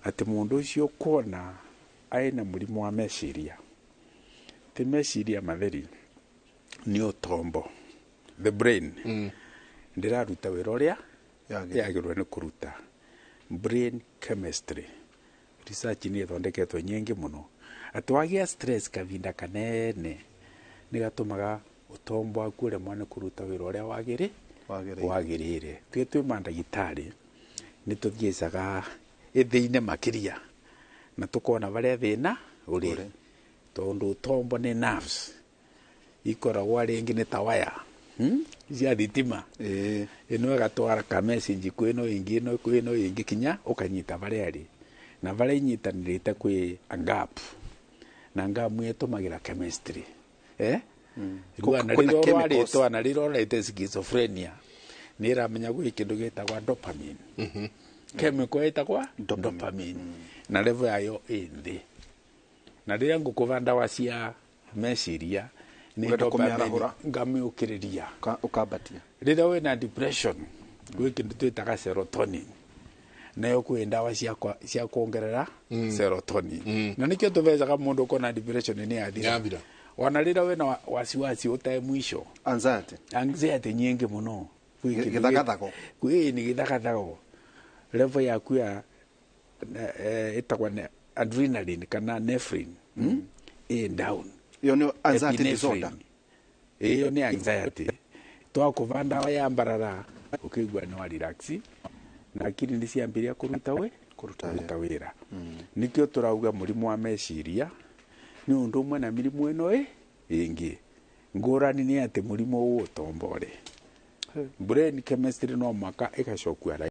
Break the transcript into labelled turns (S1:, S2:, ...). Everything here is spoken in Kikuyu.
S1: Atĩ mũndũ ũcio ũkuona aĩna mũrimũ wa meciria, ti meciria matheri, nĩ ũtombo, the brain ndĩraruta wĩra ũrĩa
S2: Yagĩrĩire.
S1: Yagĩrĩirwo nĩ kũruta. Brain chemistry research nĩ ĩthondeketwo nyingĩ mũno atĩ wagĩa stress kavinda kanene nĩ gatũmaga ũtombo waku ũremwo nĩ kũruta wĩra ũrĩa wagĩrĩ
S2: Wagĩrĩire.
S1: Wagĩrĩire. Twĩ twĩ mandagĩtarĩ nĩ tũthiĩcaga ĩthĩ-inĩ makĩria na tũkona barĩa thĩna ũrĩ,
S2: Ũrĩ.
S1: Tondũ ũtombo nĩ nerves ikoragwo rĩngĩ nĩ ta waya, Cia thitima. Ĩno ĩgatwara ka message kwĩ ĩno ĩngĩ, ĩno kwĩ ĩno ĩngĩ, kinya ũkanyita barĩa ĩrĩ na barĩa inyitanĩrĩte kwĩ a gap, na gap ĩtũmagĩra chemistry, eh? Rĩu ona
S2: Kwĩna
S1: rĩrĩa
S2: chemicals.
S1: ũrwarĩte, ona rĩrĩa ũrwarĩte schizophrenia, nĩ ĩramenya gwĩ kĩndũ gĩtagwa dopamine, chemical ĩtagwa
S2: Dopamine.
S1: Dopamine, na level yayo ĩ thĩ, na rĩrĩa ngũkũva ndawa cia meciria nĩ
S2: Ũrenda
S1: dopamine
S2: kũmĩarahũra.
S1: ngamĩũkĩrĩria.
S2: Ũkambatia.
S1: Rĩrĩa wĩna depression gwĩ kĩndũ twĩtaga serotonin, nayo kwĩ ndawa cia kuongerera serotonin, na nĩkĩo tũbecaga mũndũ ũkona depression nĩ yathira.
S3: Yathira.
S1: Ona rĩrĩa wĩna wasiwasi ũtae mwisho,
S2: Anxiety.
S1: Anxiety nyingĩ mũno. Kwĩ kĩndũ
S2: Gĩthagathago.
S1: Ĩĩ, nĩ gĩthagathago. Level yaku ya ĩtagwa adrenaline kana nephrine, Ĩ down.
S2: Ĩyo nĩ anxiety
S1: Epinephrine.
S2: disorder.
S1: Ĩyo nĩ anxiety. Twakũva ndawa ya mbarara ũkĩigua nĩ wa relax na akili nĩ ciambĩrĩria kũruta wĩ
S2: Kũruta
S1: kũruta wĩra. Nĩkĩo tũrauga mũrimũ wa meciria nĩ ũndũ ũmwe na mĩrimũ ĩno ĩ ĩngĩ. Ngũrani nĩ atĩ mũrimũ ũũ ũtombore brain chemistry no mwaka ĩgacokua.